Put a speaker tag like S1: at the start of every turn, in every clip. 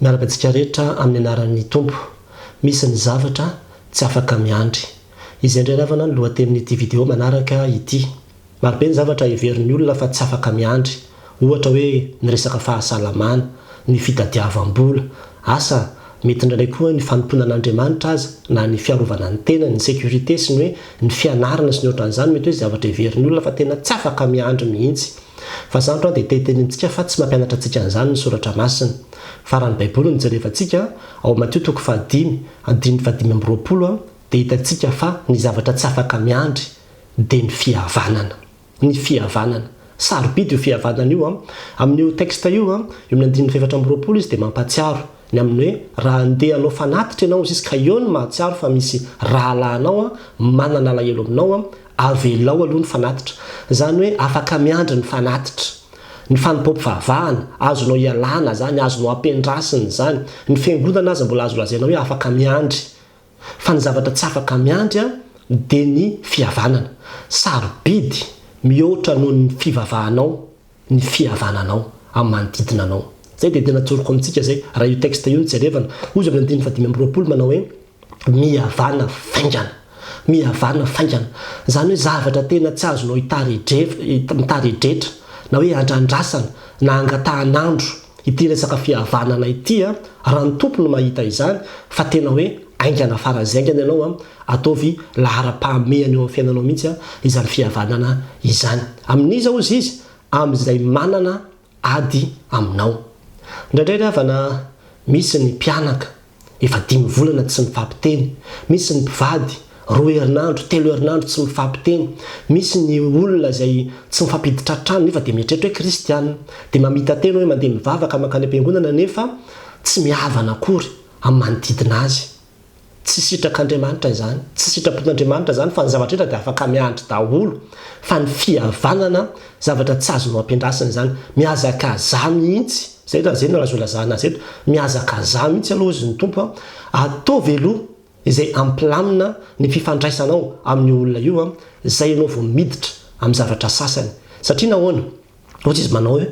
S1: Miarahaba antsika rehetra amin'ny anaran'ny Tompo. Misy ny zavatra tsy afaka miandry. Izay indray ravana ny lohatenin'ity video manaraka ity. Marobe ny zavatra heverin'ny olona fa tsy afaka miandry. Ohatra hoe ny resaka fahasalamana, ny fitadiavam-bola, asa, mety indraindray koa ny fanompoana an'Andriamanitra aza, na ny fiarovana ny tena, ny sécurité sy ny hoe ny fianarana sy ny ohatran'izany mety hoe zavatra heverin'ny olona fa tena tsy afaka miandry mihitsy. Fa za androany dia te hiteny amintsika fa tsy mampianatra antsika an'izany ny soratra masina. Fa raha ny baiboly no jerevantsika, ao Matio toko fahadimy, andininy fahadimy amby 20 dia hitantsika fa ny zavatra tsy afaka miandry dia ny fihavanana. Ny fihavanana. Sarobidy io fihavanana io an. Amin'io texte io an, eo amin'ny andininy fahefatra amby 20 izy dia mampahatsiaro ny amin'ny hoe raha handeha hanao fanatitra ianao hozy izy ka eo no mahatsiaro fa misy rahalahinao an manana alahelo aminao an, Avelao aloha ny fanatitra. Izany hoe afaka miandry ny fanatitra. Ny fanompoam-pivavahana, azonao ialana izany, azonao ampiandrasina izany. Ny fiangonana aza mbola azo lazaina hoe afaka miandry. Fa ny zavatra tsy afaka miandry dia ny fihavanana. Sarobidy mihoatra noho ny fivavahanao ny fihavananao amin'ny manodidina anao. Izay dia tena tsoriko amintsika izay, raha io texte io no jerevana. Hoy izy amin'ny andininy fahadimy amby 20 manao hoe, Mihavana faingana. Mihavana faingana. Izany hoe zavatra tena tsy azonao itaredretra, na hoe andrandrasana, na angatahan'andro ity resaka fihavanana ity an, raha ny Tompo no mahita izany, fa tena hoe haingana faran'izay haingana ianao an, ataovy laharam-pahamehana eo amin'ny fiainanao mihitsy izany fihavanana izany. Amin'iza hozy izy? Amin'izay manana ady aminao. Indraindray ry havana misy ny mpianaka efa dimy volana tsy mifampiteny, misy ny mpivady roa herinandro, telo herinandro tsy mifampiteny, misy ny olona izay tsy mifampiditra an-trano nefa dia mieritreritra hoe kristiana, dia mamita-tena hoe mandeha mivavaka mankany am-piangonana nefa tsy mihavana akory amin'ny manodidina azy. Tsy sitrak'Andriamanitra izany, tsy sitrapon'Andriamanitra izany fa ny zavatra rehetra dia afaka miandry daholo fa ny fihavanana zavatra tsy azonao ampiandrasina izany. Mihazakazaha mihitsy, izay raha izay no azo ilazana azy eto, mihazakazaha mihitsy aloha hozy ny Tompo a, ataovy aloha izay hampilamina ny fifandraisanao amin'io olona io a, izay ianao vao miditra amin'ny zavatra sasany. Satria nahoana? Hoy izy manao hoe,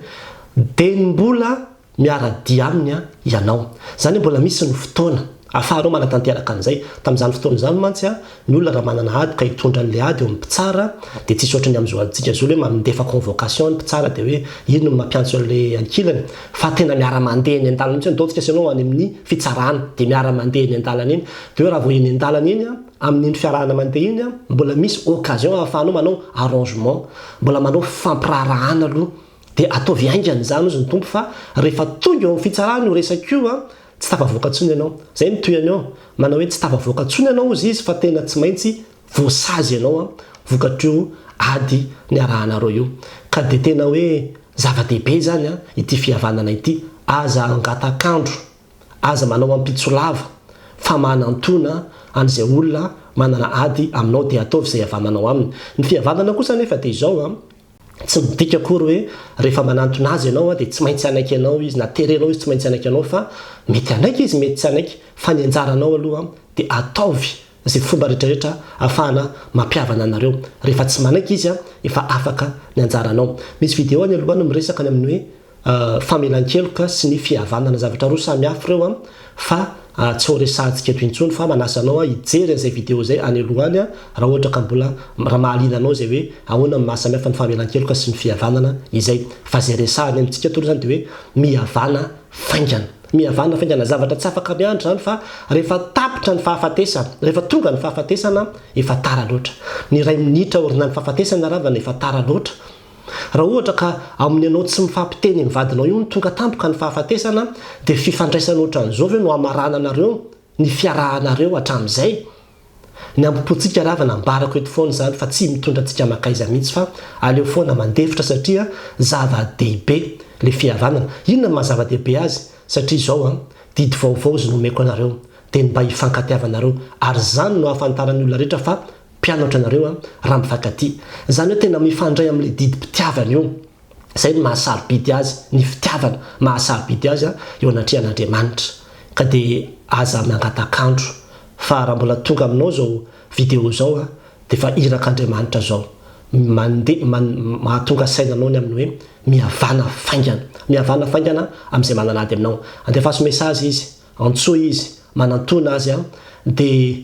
S1: dia ny mbola miara-dia aminy ianao. Izany hoe mbola misy ny fotoana ahafahanao manatanteraka an'izay. Tamin'izany fotoana izany mantsy, ny olona raha manana ady ka hitondra an'ilay ady eo amin'ny mpitsara dia tsisy ohatran'ny amin'izao adintsika izao hoe mandefa convocation ny mpitsara dia hoe iny no mampiantso an'ilay ankilany fa tena miara-mandeha eny an-dalana mihitsy hoe ndao tsika sy ianao any amin'ny fitsarana dia miara-mandeha eny an-dalana eny. Dia hoe raha vao eny an-dalana eny amin'iny fiarahana mandeha iny mbola misy occasion ahafahanao manao arrangement, mbola manao fifampiraharahana aloha. Dia ataovy haingana izany hozy ny Tompo fa rehefa tonga eo amin'ny fitsarana io resaka io an, tsy tafavoaka intsony ianao. Izay no tohiny eo, manao hoe tsy tafavoaka intsony ianao hozy izy fa tena tsy maintsy voasazy ianao an, vokatr'io ady niarahanareo io. Ka dia tena hoe zava-dehibe izany an, ity fihavanana ity. Aza angatak'andro, aza manao ampitso lava fa manantona an'izay olona manana ady aminao dia ataovy izay hihavananao aminy. Ny fihavanana kosa anefa dia izao an, Tsy midika akory hoe rehefa manantona azy ianao dia tsy maintsy hanaiky anao izy na terenao izy tsy maintsy hanaiky anao fa mety hanaiky izy mety tsy hanaiky fa ny anjaranao aloha dia ataovy izay fomba rehetrarehetra ahafahana mampihavana anareo. Rehefa tsy manaiky izy efa afaka ny anjaranao. Misy video any aloha any miresaka ny amin'ny hoe famelan-keloka sy ny fihavanana. Zavatra roa samy hafa ireo an, fa tsy ho resahantsika eto intsony fa manasa anao aho hijery an'izay video izay any aloha any raha ohatra ka mbola raha mahaliana anao izay hoe ahoana ny maha samy hafa ny famelan-keloka sy ny fihavanana izay. Fa izay resahany amintsika eto aloha izany dia hoe mihavana faingana. Mihavana faingana. Zavatra tsy afaka miandry izany fa rehefa tapitra ny fahafatesana, rehefa tonga ny fahafatesana efa tara loatra. Ny iray minitra aorianan'ny fahafatesana ravana efa tara loatra. Raha ohatra ka amin'ny ianao tsy mifampiteny amin'ny vadinao io no tonga tampoka ny fahafatesana dia fifandraisana ohatran'izao ve no hamarananareo ny fiarahanareo hatramin'izay? Ny ambom-pontsika ravana ambarako eto foana izany fa tsy mitondra antsika mankaiza mihitsy fa aleo foana mandefitra satria zava-dehibe le fihavanana. Inona no maha zava-dehibe azy? Satria izao an, didy vaovao izy no omeko anareo dia ny mba hifankatiavanareo ary izany no ahafantaran'ny olona rehetra fa Mpianatra anareo an, raha mifankatia. Izany hoe tena mifandray amin'ilay didim-pitiavana io. Izay no maha-sarobidy azy, ny fitiavana maha-sarobidy azy eo anatrehan'Andriamanitra. Ka dia aza mangatak'andro. Fa raha mbola tonga aminao izao video izao an, dia efa irak'Andriamanitra izao. Mandeha, man, mahatonga saina anao ny amin'ny hoe. Mihavàna faingana. Mihavàna faingana amin'izay manana ady aminao. Andefaso message izy, antsoy izy, manantòna azy an, dia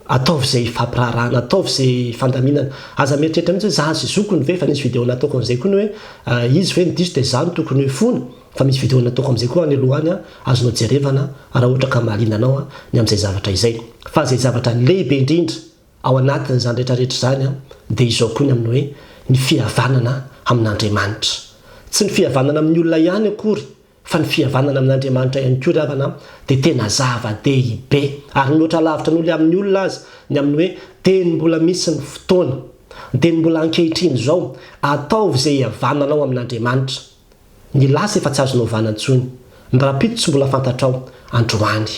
S1: ataovy izay ifampiraharahana, ataovy izay ifandaminana. Aza mieritreritra mihitsy hoe za sy zokiny ve, efa nisy video nataoko an'izay koa ny hoe izy ve no diso dia za no tokony hifona, fa misy video nataoko amin'izay koa any aloha any an, azonao jerevana raha ohatra ka mahaliana anao ny amin'izay zavatra izay. Fa izay zavatra lehibe indrindra Ao anatin'izany rehetrarehetra izany dia izao koa ny amin'ny hoe ny fihavanana amin'Andriamanitra. Tsy ny fihavanana amin'ny olona ihany akory fa ny fihavanana amin'Andriamanitra ihany koa ry havana dia tena zava-dehibe ary mihoatra lavitra noho ilay amin'ny olona aza ny amin'ny hoe dieny mbola misy ny fotoana, dieny mbola ankehitriny izao, ataovy izay hihavananao amin'Andriamanitra. Ny lasa efa tsy azonao ovana intsony. Ny rahampitso tsy mbola fantatrao. Androany.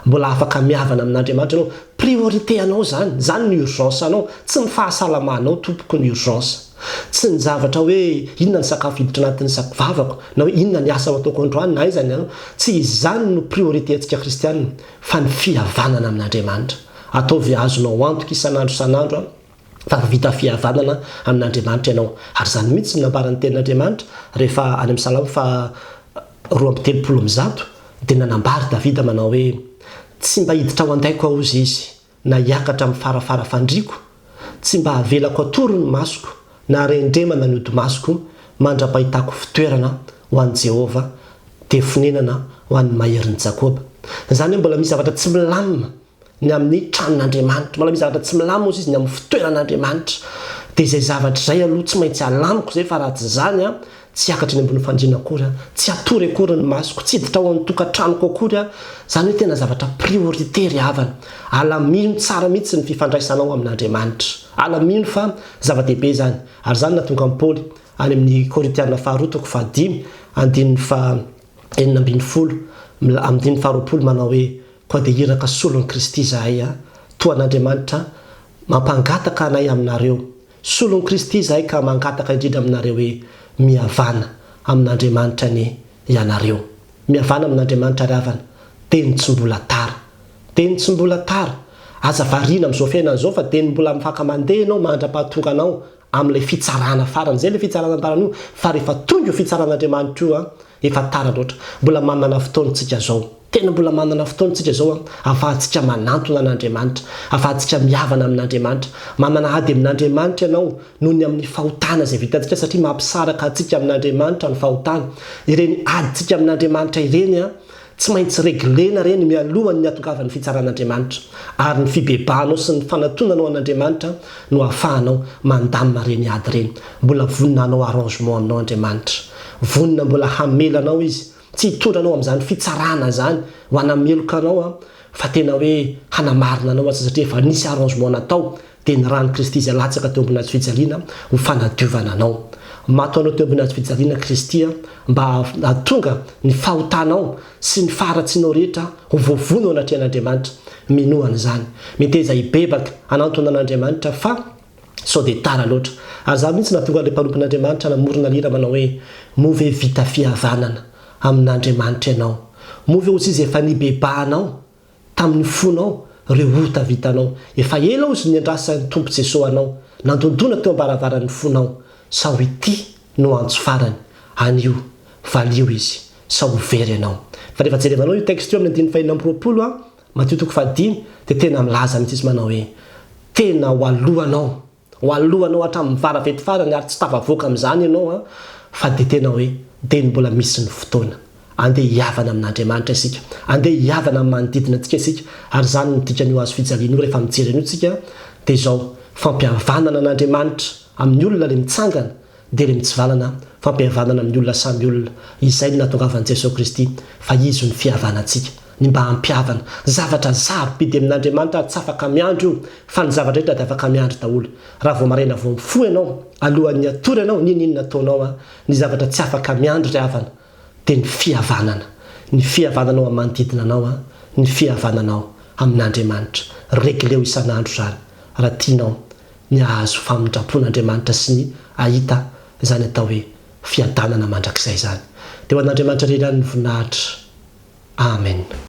S1: Mbola afaka mihavana amin'Andriamanitra ianao. Priorité anao izany. Izany ny urgence anao. Tsy ny fahasalamanao tompoko ny urgence. Tsy ny zavatra hoe inona ny sakafo hiditra anatin'ny sak vavako, na hoe inona ny asa ho ataoko androany na aiza ny an. Tsy izany no priorité antsika kristianina fa ny fihavanana amin'Andriamanitra. Ataovy azonao antoka isan'andro isan'andro an. fa vita fihavanana amin'Andriamanitra ianao. Ary izany mihitsy no nambaran'ny Tenin'Andriamanitra rehefa any amin'ny Salamo faha 132 dia nanambara i Davida manao hoe, Tsy mba hiditra ao an-daiko aho hozy izy, na hiakatra amin'ny farafara fandriako, tsy mba havelako hatory ny masoko, na harendremana ny hodi-masoko, mandra-pahitako fitoerana ho an'i Jehovah, dia fonenana ho an'ny Maherin'i Jakoba. Izany hoe mbola misy zavatra tsy milamina ny amin'ny tranon'Andriamanitra. Mbola misy zavatra tsy milamina hozy izy ny amin'ny fitoeran'Andriamanitra. Dia izay zavatra izay aloha tsy maintsy alamiko izay fa raha tsy izany an, tsy hiakatra eny ambony fandriana akory aho, tsy hatory akory ny masoko, tsy hiditra ao an-tokantranoko akory aho. Izany hoe tena zavatra priorité ry havana. Alamino tsara mihitsy ny fifandraisanao amin'Andriamanitra. Alamino fa zava-dehibe izany. Ary izany no nahatonga an'i Paoly any amin'ny Korintiana faharoa toko fahadimy andininy faha 16 andininy faha 20 manao hoe, Koa dia iraka solon'i Kristy izahay, toa an'Andriamanitra mampangataka anay aminareo. Solon'i Kristy izahay ka mangataka indrindra aminareo hoe, Mihavàna amin'Andriamanitra anie ianareo. Mihavàna amin'Andriamanitra ry havana, teny tsy mbola tara. Teny tsy mbola tara. Aza variana amin'izao fiainana izao fa teny mbola afaka mandeha ianao mandra-pahatonga anao amin'ilay fitsarana farany. Izay ilay fitsarana ambarany io, fa rehefa tonga io fitsaran'Andriamanitra io, efa tara loatra. Mbola manana fotoana isika izao. Tena mbola manana fotoana isika izao an, ahafahantsika manantona an'Andriamanitra, ahafahantsika mihavana amin'Andriamanitra. Manana ady amin'Andriamanitra ianao noho ny amin'ny fahotana izay vitantsika satria mampisaraka antsika amin'Andriamanitra ny fahotana. Ireny adintsika amin'Andriamanitra ireny an, tsy maintsy reglena ireny mialohan'ny hatongavan'ny fitsaran'Andriamanitra. Ary ny fibebahanao sy ny fanatonanao an'Andriamanitra no ahafahanao mandamina ireny ady ireny. Mbola vonona hanao arrangement aminao Andriamanitra. Vonona mbola hamela anao Izy. Tsy hitondra anao amin'izany fitsarana izany ho hanameloka anao aho fa tena hoe hanamarina anao aza satria efa nisy arrangement natao dia ny ran'i Kristy izay latsaka teo ambony hazofijaliana ho fanadiovana anao. Maty ho anao teo ambony hazofijaliana Kristy mba hahatonga ny fahotanao sy ny faharatsianao rehetra ho voavono eo anatrehan'Andriamanitra. Minoa an'izany. Meteza hibebaka hanantona an'Andriamanitra fa Sao dia tara loatra. Ary izaho mihitsy nahatonga an'ilay mpanompon'Andriamanitra namorona hira manao hoe, Moa ve vita fihavanana amin'Andriamanitra ianao? Moa ve hozy izy efa nibebahanao tamin'ny fonao ireo ota vitanao? Efa ela hozy niandrasan'ny Tompo Jesoa anao, nandondona teo am-baravaran'ny fonao. Sao ity no antso farany, anio, valio izy, sao ho very ianao. Fa rehefa jerevanao io texte io amin'ny andininy faha 26 an, Matio toko fahadimy dia tena milaza mihitsy izy manao hoe, Tena ho alohanao, ho alohanao hatramin'ny varavety farany ary tsy tafavoaka amin'izany ianao an, fa dia tena hoe dia ny mbola misy ny fotoana. Andeha hihavana amin'Andriamanitra isika, andeha hihavana amin'ny manodidina antsika isika, ary izany no dikan'io hazo fijaliana io rehefa mijery an'io tsika dia izao, fampihavanana an'Andriamanitra amin'ny olona ilay mitsangana, dia ilay mitsivalana fampihavanana amin'ny olona samy olona, izay no nahatongavan'i Jesoa Kristy fa Izy no fihavanantsika, ny mba hampihavana. Zavatra sarobidy amin'Andriamanitra ary tsy afaka miandry io fa ny zavatra rehetra dia afaka miandry daholo. Raha vao maraina vao mifoha ianao, alohan'ny hatory ianao, n'inon'inona ataonao an, ny zavatra tsy afaka miandry ry havana dia ny fihavanana, ny fihavananao amin'ny manodidina anao an, ny fihavananao amin'Andriamanitra. Regleo isan'andro izany raha tianao ny hahazo famindram-pon'Andriamanitra sy ny hahita izany atao hoe fiadanana mandrakizay izany. Dia ho an'Andriamanitra irery ihany ny voninahitra. Amen.